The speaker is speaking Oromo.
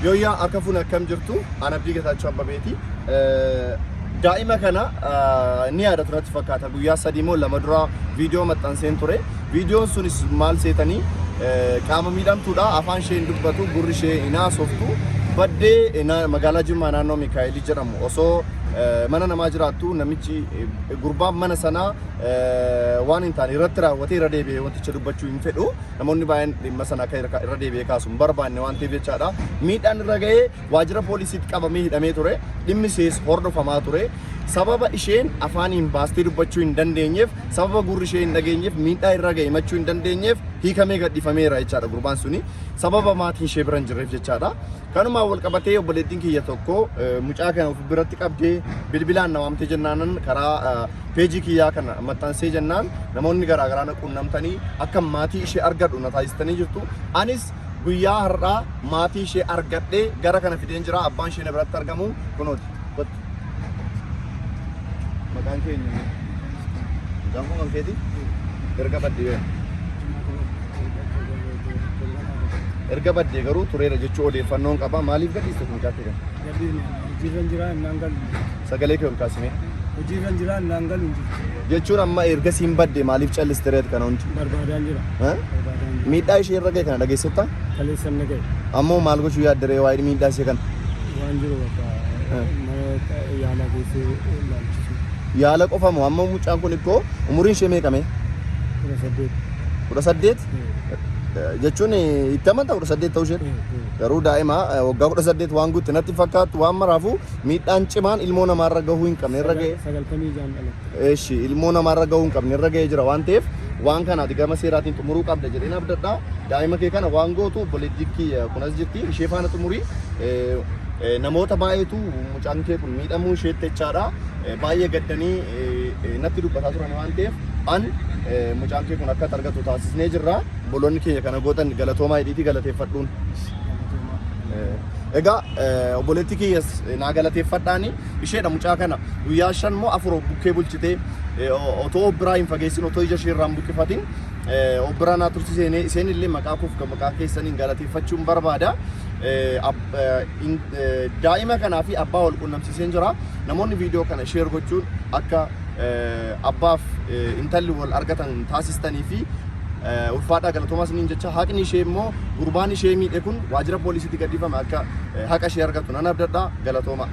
Yooyyaa harka fuune akkam jirtu? An Abdii Getaachoo Abbabeeti. Daa'ima kana ni yaadatu natti fakkaata. Guyyaa 3 moo 2 dura viidiyoo maxxanseen ture. Viidiyoon sunis maal seetanii qaama miidhamtuudha. Afaan ishee hin dubbatu, gurri ishee hin haasoftu. Baddee magaalaa Jimmaa naannoo Mikaa'elii jedhamu osoo mana namaa jiraattu namichi gurbaan mana sanaa waan hin taane irratti raawwatee irra deebi'ee wanticha dubbachuu hin fedhu. Namoonni baay'een dhimma sana akka irra deebi'ee kaasu hin barbaanne waan ta'eef jechaadha. Miidhaan irra ga'ee waajjira poolisiitti qabamee hidhamee ture. Dhimmi ishees hordofamaa ture. Sababa isheen afaaniin baastee dubbachuu hin dandeenyeef, sababa gurri ishee hin dhageenyeef, miidhaa irra ga'e himachuu hin dandeenyeef hiikamee gadhiifameera jechaadha gurbaan suni. Sababa maatiin ishee bira hin jirreef jechaadha. Kanumaan wal qabatee obboleettiin kiyya tokko mucaa kana of biratti qabdee bilbilaan na waamtee jennaanan karaa peejii kiyyaa kana maxxansee jennaan namoonni garaa garaa na quunnamtanii akka maatii ishee argadhu na taasistanii jirtu. Anis guyyaa har'aa maatii ishee argadhee gara kana fideen jira. Abbaan ishee na biratti argamu kunooti. Kottu. Maqaan keenya mucaan kun kan keeti? Erga baddee erga baddee garuu tureera jechuu odeeffannoon qaba. Maaliif gadhiiste mucaa kee kana? Gadhiisne hojiirra hin jiraa innaan galu. Sagalee kee ol kaasimee. Hojiirra hin jiraa innaan galu hin jiru. Jechuun amma erga siin badde maaliif calliste reet kana hundi? Barbaadaan jira. Eh? Barbaadaan jira. Miidhaa ishee irra ga'e kana dhageessetta? Kaleessan na ga'e. Ammoo maal gochuu yaadde ree waa'ee miidhaa ishee kana? Waan jiru bakka Eh. mana yaalaa geessee ilaalchisu. Yaala qofa moo amma mucaan kun ikkoo umuriin ishee meeqame? 18. 18? Jechuun itti amanta 18 ta'uu ishee? Garuu daa'ima waggaa 18 waan guutte natti fakkaattu waan maraafuu miidhaan cimaan ilmoo namaarra gahuu hin qabne irra ga'e. 96 dhalatte. Eshi ilmoo namaarra gahuu hin qabne irra ga'ee jira waan ta'eef waan kana ati gama seeraatiin xumuruu qabda jedheen abdadha. Daa'ima kee kana waan gootu obboleettii kiyya kunas jirti ishee faana xumurii namoota baay'eetu mucaan kee kun miidhamuu isheetti jechaadha. Baay'ee gaddanii natti dubbataa turan waan ta'eef an mucaan kee kun akka argatu taasisnee jirra. Obboloonni keenya kana gootan galatoomaa hidhiitii galateeffadhuun. Egaa obboleettii kiyyas naa galateeffadhaani isheedha mucaa kana guyyaa 5 moo 4 bukkee bulchitee otoo of biraa hin fageessin otoo ija ishee irraa hin buqqifatin of biraa naa tursiisee isheen illee maqaa koof maqaa keessaniin galateeffachuun barbaada. Daa'ima kanaa fi abbaa wal quunnamsiiseen jira. Namoonni viidiyoo kana sheer gochuun akka abbaaf intalli wal argatan taasistanii fi ulfaadhaa galatoomaa isiniin jecha haqni ishee immoo gurbaan ishee miidhe kun waajjira poolisiitti gadhiifame akka haqa ishee argatu nan abdadha galatoomaa.